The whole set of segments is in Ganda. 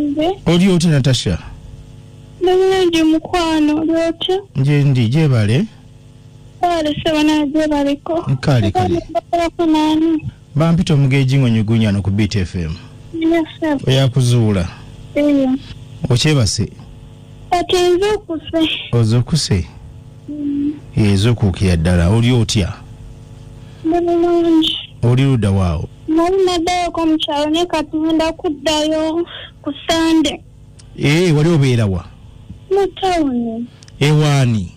Wange. Oli otya Natasha? Bulungi mukwano, oli otya? Nje ndi gyebale. Kale ssebo naye gyebaleko. Kale kale. Bakolako naani? Bampita omugeji ng'onyugunya no ku Beat FM. Yes ssebo. Oyakuzuula. Eyo. Okyebase? Kati nzuukuse. Ozuukuse? Ezuukuukira ddala. Oli otya? Ndi bulungi. Oli ludda waawo? Nali naddayoko mu kyalo naye kati ngenda kuddayo ku Sande. Ee, wali obeera wa? Mu tawuni. Ewaani?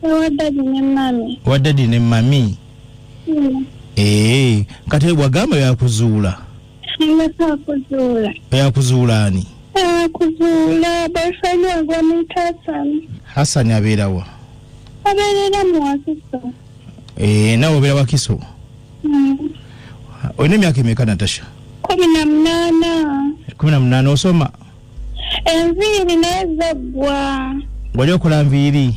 Ewa dadi ne mami. Ewa dadi ne mami? Mm. Ee, kati wagamba yakuzuula. Yakuzuula. Yakuzuula ani? Yakuzuula boyfriend wange bamuyita Hassan. Hassan abeera wa? Abeerera mu Wakiso. Ee, nawe obeera Wakiso? Mm. Olina emyaka emeka Natasha? 18. 18 osoma? Enviiri naye zaggwa. Wali okola nviiri?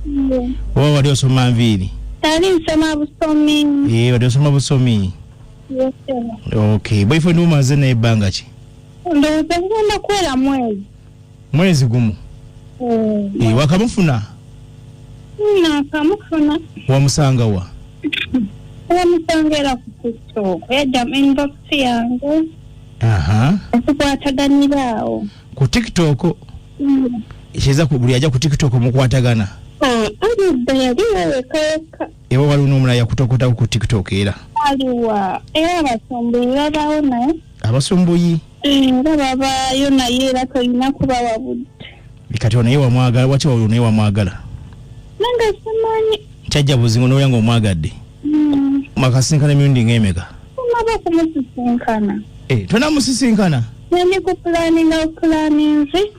Mm. Oba wali osoma nviiri? Nali nsoma busomi. Ee, wali osoma busomi. Yes, sir. Okay, boyfriend wo omaze naye ebbanga ki? Ndowooza gugenda kuwera mwezi. Mwezi gumu? Mm. Ee, wakamufuna? Nakamufuna. Wamusanga wa? Wamusanga era ku TikTok. Yajja mu inbox yange. Aha. Tukwataganira awo. Ku TikTok? Mm. Kiza ku buli ajja ku TikTok mukwatagana. Alidda yali yeweka yekka. Ewa waliwo n'omulala yakutokotako ku TikTok era. Aliwa era abasumbuyi babaawo naye. Abasumbuyi? Era babaayo naye era tolina kubawa budde. Kati ono ye wamwagala, waki ono naye wamwagala? Nange simanyi. Kyajja buzingo n'olya ng'omwagadde. Mm. Mwakasisinkana emirundi ng'emeka? Tumaba kumusisinkana. Tonamusisinkana? Nali ku pulaninga pulaninzi.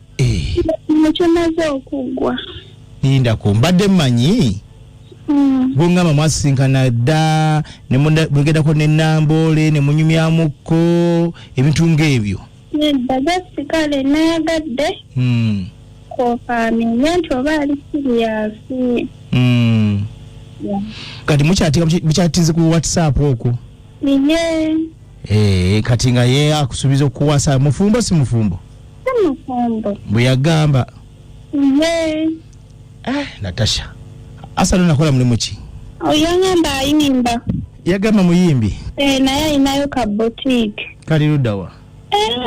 Mukimaze okuggwa. Lindako, mbadde mmanyi. Mm. Gwe ngamba mwasisinkana dda, ne mugendako ne Namboole, ne munyumyamukko, ebintu ng'ebyo. Nedda, just kale nayagadde. Mm. Kofaaminga nti oba ali siriyasi. Mm. Yeah. Kati mukyatize ku WhatsApp okwo? Ye. Kati nga ye akusuubiza okuwasa, mufumbo si mufumbo? Si mufumbo. Bwe yagamba. Ye. Natasha. Asa leo nakola mulimu ki? Oyangamba ayimba. Yagamba muyimbi. Naye alinayo ka boutique. Kali ludda wa?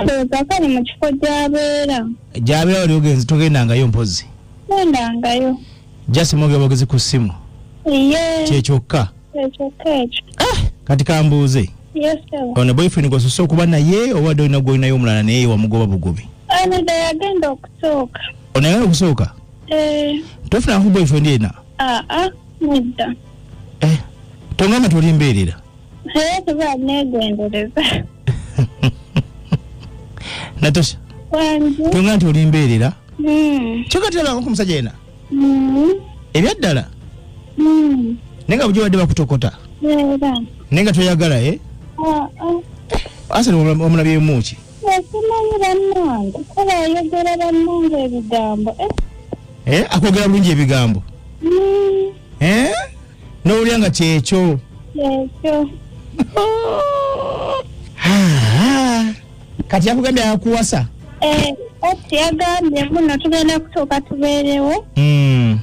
Ndowooza kali mu kifo gy'abeera. Gy'abeera wali ogenze togendangayo mpozzi? Gendangayo. Just mwogera bwogezi ku ssimu. Ye. Kye kyokka. Kye kyokka ekyo. Kati kambuuze. Yes, sir. Ono boyfriend gw'osoose okuba naye oba wadde olina gw'olinayo omulala naye wamugoba bugobi? Nedda yagenda okusooka. Ono yagenda okusooka? Tofunako boyfriend yenna? Aa, nedda. Tongamba toli mbeerera? Tuba neegendereza. Natasha. Wange. Tongamba nti oli mbeerera? Mm. Kyokka terabangako ku musajja yenna? Mm. Ebyaddala? Mm. Naye nga bulijjo badde bakutokota? Era. Naye nga toyagala, eh? Aa. Asa omulabyemu ki? Simanyi bannange, kuba ayogera bannange ebigambo. Akwogera bulungi ebigambo? Mm. N'owulira nga kyekyo? Kyekyo. Kati yakugambye akuwasa? Kati yagambye muno tugenda kutuuka tubeerewo. Mm.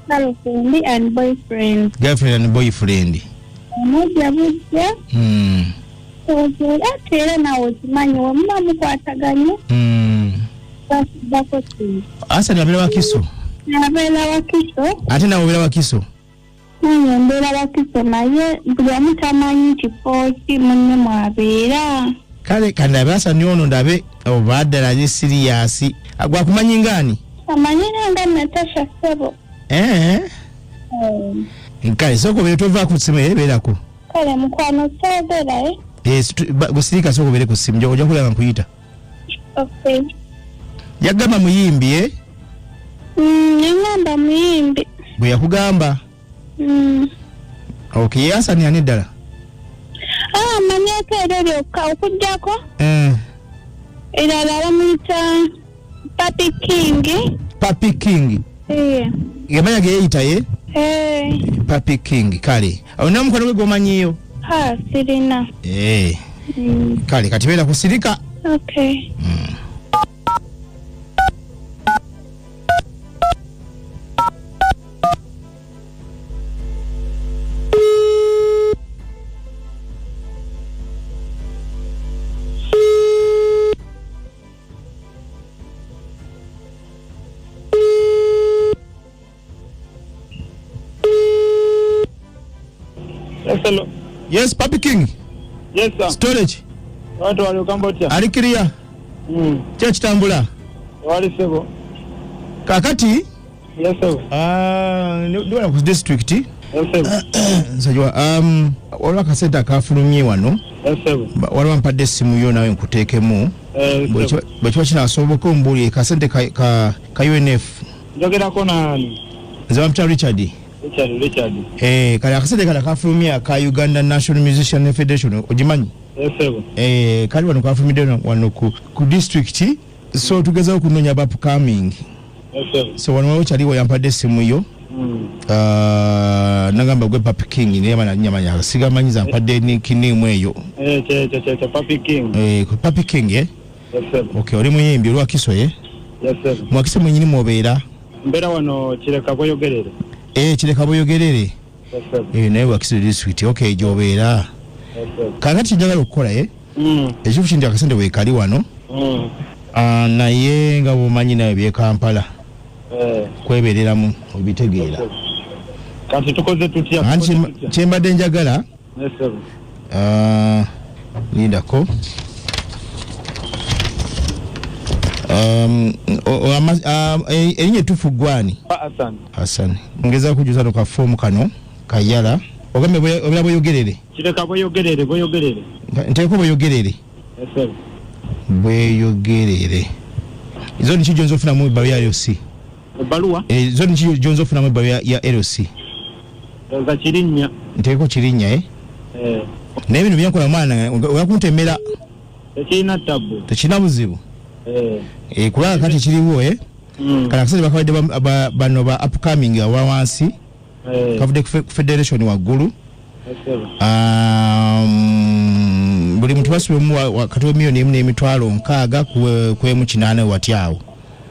Girlfriend and boyfriend. Girlfriend and boyfriend. Omujja bujja. Mm. Ate era naawe okimanyi we muba mukwataganye. Mm. Basiddako ki? Asa abeera Wakiso? Abeera Wakiso. Ate naawe obeera Wakiso? Nange mbeera Wakiso naye buli omu tamanyi kifo ki munne mw'abeera. Kale kandabe Asa ni ono ndabe oba ddala ali siriyasi. Gwakumanyi ng'ani? Amanyira nga Natasha ssebo. Kale sooka obeere tovaako ku ssimu era ebeerako. Kale mukwano soogera, eh? Gusirika sooka obeere ku ssimu ojja kulaba nkuyita. Okay. Yagamba muyimbi, eh? Yangamba muyimbi. Bwe yakugamba? Mm. Okay, ye Hassan ani ddala? Amanyeeko eryo lyokka okuggyako. Erala bamuyita Papi King. Papi King. Yamanya ge yeeyita ye? Papi King, kale. Olina omukwano gwe gw'omanyiiyo? Ha, sirina. Kale kati beera kusirika. Okay. Mm. Yes, hello. Yes, Papi King. Yes, sir. Storage. Watu wali okamba otya? Ali clear. Kyo kitambula. Wali sebo. Kakati? Yes, sebo. Ah, ndi wano ku district. Yes, sebo. Nsajwa, waliwo akasente akafulumye wano. Yes, sebo. Waliwo ampadde essimu yo nawe nkuteekemu. Eh, sebo. Bwe kiba kinaasoboka ombuulire kasente ka UNF. Njogerako naani? Nze bampita Richard. Richard, Richard. Eh, kale akasente kano akafulumye aka Uganda National Musician Federation ogimanyi? Yes, sebo. Eh, kali wano kafulumidde wano ku district, so tugezaako okunoonya ba upcoming. Yes, sebo. So wano waliwo kyaliwo yampadde essimu yo. Ah, nagamba gwe Papi King naye bana nyamanya sigamanyiza mpadde nickname eyo. Eh, che che che che Papi King. Eh, ku Papi King, eh? Yes, sebo. Okay, oli muyimbi oli Wakiso, eh? Yes, sebo. Mu Wakiso mwennyini mw'obeera? Mbeera wano Kireka Bweyogerere. Eh, Kireka Bweyogerere. Yes, sebo. Eh, naye Wakiso district, okay, gy'obeera. Yes, sebo. Kaakati njagala okukola, eh? Ekifo kindi akasente weekali wano. Ah, naye nga bw'omanyi nawe by'e Kampala. Eh. Kwebeereramu obitegeera. Kati tukoze tutya? Anti Tukoze tutya? kye mbadde njagala, Yes, sebo. ah, lindako. Erinnya ettuufu ggwani? Ba Hassan. Hassan. Ngezaako kujjuza no ka foomu kano kayala. Ogambe obeera Bweyogerere? Kireka Bweyogerere, Bweyogerere. Nteeko Bweyogerere. Yes, sebo. Bweyogerere. Zoni ki gy'oyinza okufunamu ebbaluwa ya LC? Ebbaluwa? Eh, zoni ki gy'oyinza okufunamu ebbaluwa ya LC? Ndowooza Kirinnya. Nteeko Kirinnya, eh? Eh. Naye bino byenkola mwana, oya kuntemera. Tekirina tabbu. Tekirina buzibu. Eh. Eh, kubanga kati kiriwo, eh? Kale akasente bakabadde bano ba upcoming awa wansi. Eh. Kavudde ku federation waggulu. Yes, sebo. Buli muntu basibwemu wakati wa miliyoni emu n'emitwalo nkaaga ku emu kinaana wati awo.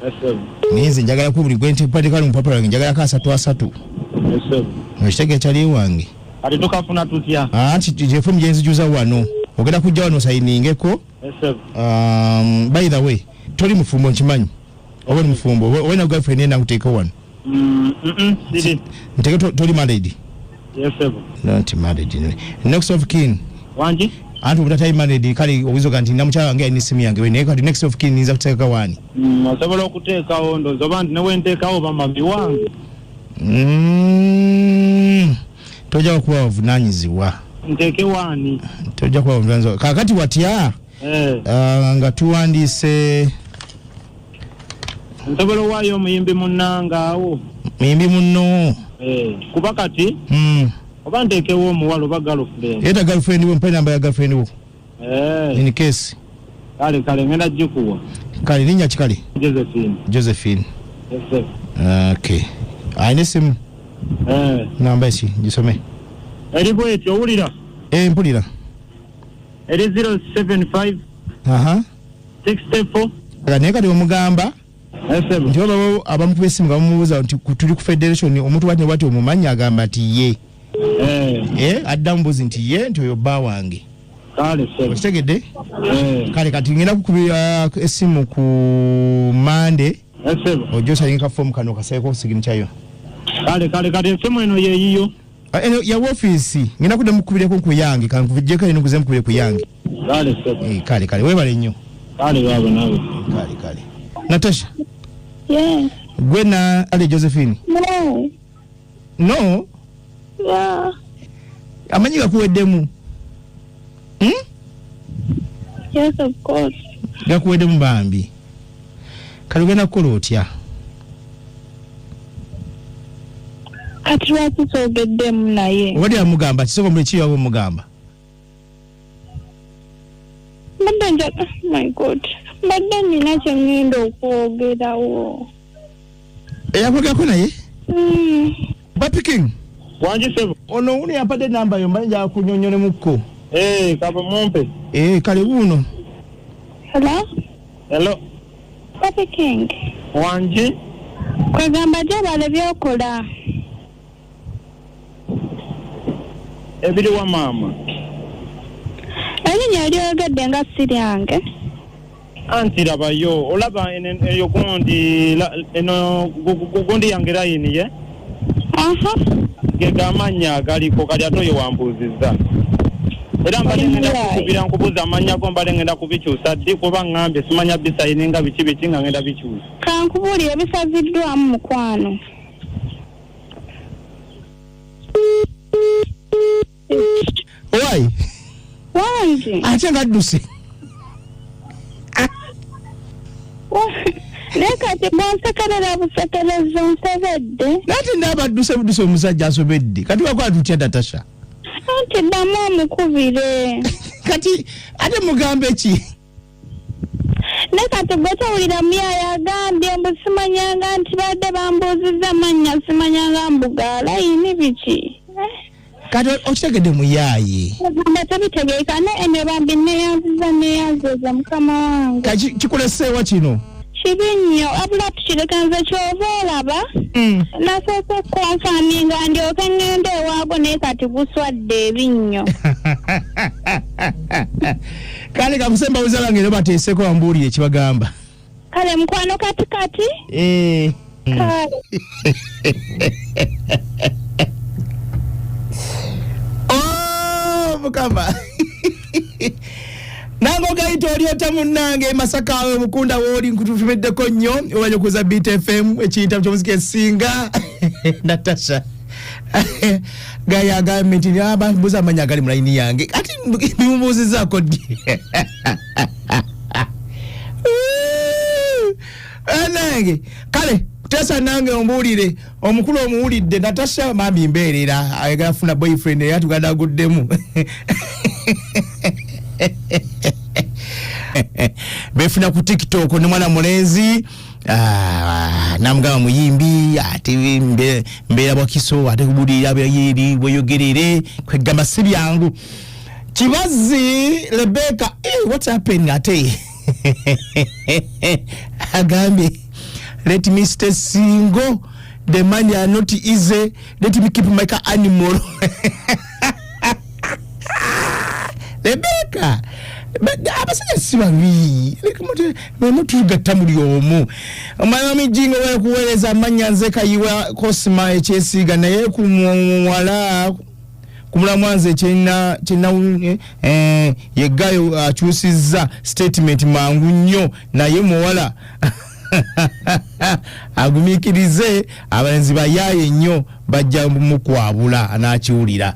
Yes, sebo. Naye nze njagala ku buli gwe nti mpandika mu mpapula wange njagalako asatu asatu. Yes, sebo. Ekitegeeza kyali wange. Kati tukafuna tutya? Anti gye gye nzijuza wano. Ogenda kujja wano osayiningeko. Yes, sebo. By the way, toli mufumbo nkimanyi. Oba oli mufumbo, oba olina girlfriend yena nkuteeka wano. Siri. Nteeke toli married. Yes, sebo. Not married. Next of kin. Wangi? Anti omuntu atali married kale oyinza oga nti namukyala wange alina essimu yange, naye kati next of kin nyinza kuteeka waani? Osobola okuteekawo ndowooza oba nti ne bwe nteekawo oba mami wange. Tojja kuba wavunaanyizibwa. Nteeke waani? Tojja kuba wavunaanyizibwa. Kaakati watya? Eh. Ah, nga tuwandiise Nsobola owaayo omuyimbi munnange awo. Muyimbi munno. Eh, kuba kati oba nteekewo omuwala oba girlfriend. Yeta girlfriend wo, mpa enamba ya girlfriend wo. Eh. In case. Kale kale ngenda gikuwa. Kale linnya ki kale? Josephine. Josephine. Yes, sir. Okay. Alina essimu? Eh. Namba ki? Gisome. Eri bweti owulira? Eh, mpulira. Eri 075 Aha. 64. Naye kati omugamba Yes, sir. nti oba abamukuba essimu nga bamubuuza nti tuli ku federation omuntu bwati ne bwati omumanyi agamba nti ye. Eh. Eh, addamu buzi nti ye nti oyo bba wange. Kale sir. Okitegedde? Eh. Kale kati ngenda kukubira essimu ku Monday. Yes, sir. Ojja osayinga ka form kano okaseeko signature yo. Kale kale kati essimu eno yeeyiyo. Ah, eno ya woofiisi ngenda kudda mukubireko ku yange kankuvujjeko eno nkuze mukubire ku yange. Kale sir. Eh, kale kale weebale nnyo. Kale baaba naawe. Kale kale. Natasha. Yes. Gwe na Ale Josephine. No. No. Yeah. Amanyi gakuweddemu. Yes, of course. Gakuweddemu bambi. Kale ogenda kukola otya? Kati lwaki soogeddemu naye? Obadde yamugamba kisoko muli ki yaba omugamba? Mbadde nja oh my God. Mbadde nina kye ŋŋenda okwogerawo. Eyakwogerako naye? Mm. Papi King. Wangi sebo. Ono wuno yampadde enamba yo mbanyi njagala kunnyonnyolemukko. Eh, kaba mumpe. Eh, kale wuuno. Hello? Hello. Papi King. Wangi. Kwegamba gyebale by'okola. Ebiriwa maama. Erinnya ly'oyogedde nga si lyange. Anti labayo olaba eyo gundi eno gundi yange layini ye. Aha. Ge gamannya agaliko kati ate oyo wambuuzizza. Era mbadde ngenda kukubira nkubuuza amannya go, mbadde ngenda kubikyusa ddi, kuba ŋŋambye simanya bisayininga biki biki nga ngenda bikyusa. Kankubuulire, bisaziddwamu mukwano. Owai. Wangi. Ate nga adduse. Naye kati bwonsekerera busekerezi, nsobedde. Naye ate naaba adduse budduse, omusajja asobedde. Kati wakola tutya, Natasha? Anti ddamu omukubire. Kati ate mugambe ki? Naye kati gwe towulira muyaya agambye mbu simanyanga nti badde bambuuzizza mannya, simanyanga mbu ga layini biki. Kati okitegedde muyaaye. Ogamba tebitegeeka, ne eno bambi neyanziza, neyanziza mukama wange. Kati kikuleseewa kino? Kibi nnyo, abula tukireka. Nze kyova olaba nasoose konfaminga ndyoke ŋŋende ewaago, naye kati guswadde ebinnyo. Kale kakusemba bange era bateeseko bambuulire ekibagamba. Kale mukwano, kati kati. Eh. Kale. Oh, mukama nange ogayita oli ota munnange Masaka awe Mukunda wooli, nkututumiddeko nnyo obanye okuza Beat FM ekiyita kyomuzika esinga. Natasha gaye agambye nti bambuuza amanya agali mu layini yange, ati bimubuuzizaako ddi? Nange kale teesa nange ombuulire omukulu omuwulidde. Natasha bambi mbeerera ayagala funa boyfriend era tuganda aguddemu befuna ku TikTok ne mwana mulenzi. Ah, namugamba muyimbi ate mbeera bwakiso ate kubulira byayiri bweyogerere kwegamba si byangu. Kibazi Rebeka, what happened? Ate agambye, "Let me stay single, the money are not easy, let me keep my animal." Rebeka, abasajja si babi, mutugatta muli omu. Omwana mijingo wekuweereza amannya, nze Kayiwa Kosima ekyesiiga, naye ku muwala kumulamwa nze kyena kyena yeggayo akyusizza statement mangu nnyo, naye muwala agumiikirize, abalenzi bayaaye nnyo, bajja mukwabula anakiwulira.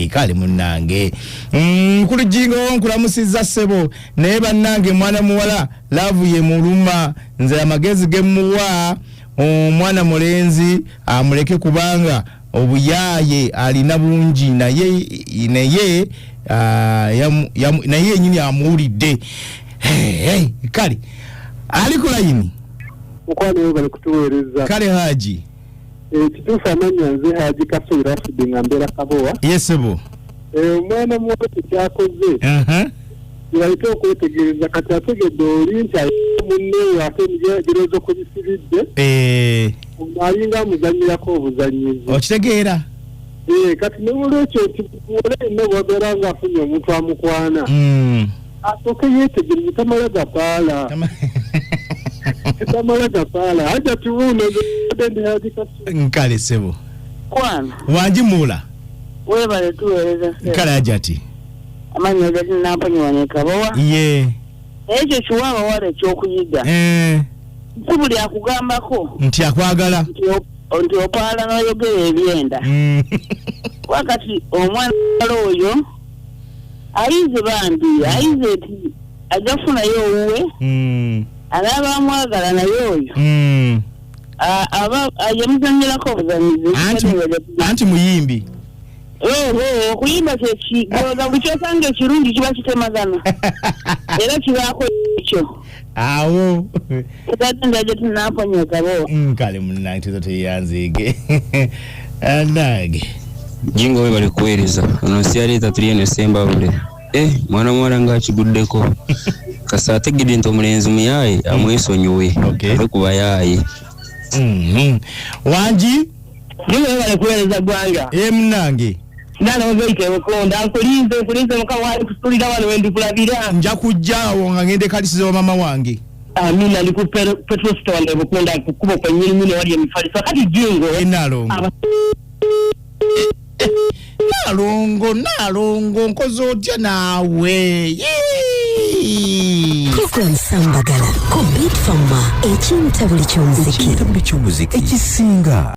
Kale munnange nkulijingo nkulamusizza ssebo, naye bannange mwana muwala love ye muluma. Nze amagezi gemuwa, omwana mulenzi amuleke kubanga obuyaaye alina bungi, naye naye yenyini amuwulidde. Hey, kale ali ku layini. Mukwano we bali kutuweereza. Kale Haji. Kituufu amannya nze Haji Kasoyi Rashidi nga mbeera Kabowa. Yesebo. Omwana muwala kyekyakoze kiraleke okwetegereza, kati ategedde oli nti alina munne ate ebirowoozo kwe bisibidde. Ono alinga amuzannyirako obuzannyizi. Okitegeera. Kati nolwekyo nti muwala yenna bwabeera ng'afunye omuntu amukwana asooke yeetegereze, tamala gapaala, tamala gapaala. Haja tubuuno ndi Haji Kasoyi. Nkale sebo. Kwana. Wangi muula. Webale tuweereza. Kale Hajati. Amannya gati Namponyi Kabowa. Ye. Ekyo kiwa abawala ekyokuyiga. Si buli akugambako nti akwagala. Nti opaala n'oyogera ebyenda. Wakati omwana oyo ayize bambi, ayize nti ajja kufunayo owuwe anaaba amwagala, naye oyo aba yamuzanyirako obuzanyizi. Anti muyimbi. Oho, okuyimba kyekigooza buli kyosanga ekirungi kiba kitemagana era kibaako ekyo. Awo. Ate ndaje tunamponya Kabowa. Kale munnange tezo teyanziige nange. Jingo we bali kuweereza, ono siyaleeta tuli eno Sembabule. Mwana muwala ng'akiguddeko kasa ategedde nti omulenzi muyaaye, amwesonyiwe. Okay. Ave ku bayaaye. Wangi. Jingo webale kuweereza ggwanga. Ye munnange. Nalowooza Ebukonda, nkulinze nkulinze, mukama wali kusulira wano wendikulabira. Nja kujja awo nga ngende kalisiza wa mama wange. Amina, ndi ku petrol store wano Ebukunda ku kkubo kwennyininyini wali emifaliso. Kati Jingo Enalongo. Nalongo, Nalongo, nkoze otya naawe? Yee! Program Sambagala ku Beat Fama, ekintabuli ky'omuziki. Ekintabuli ky'omuziki ekisinga.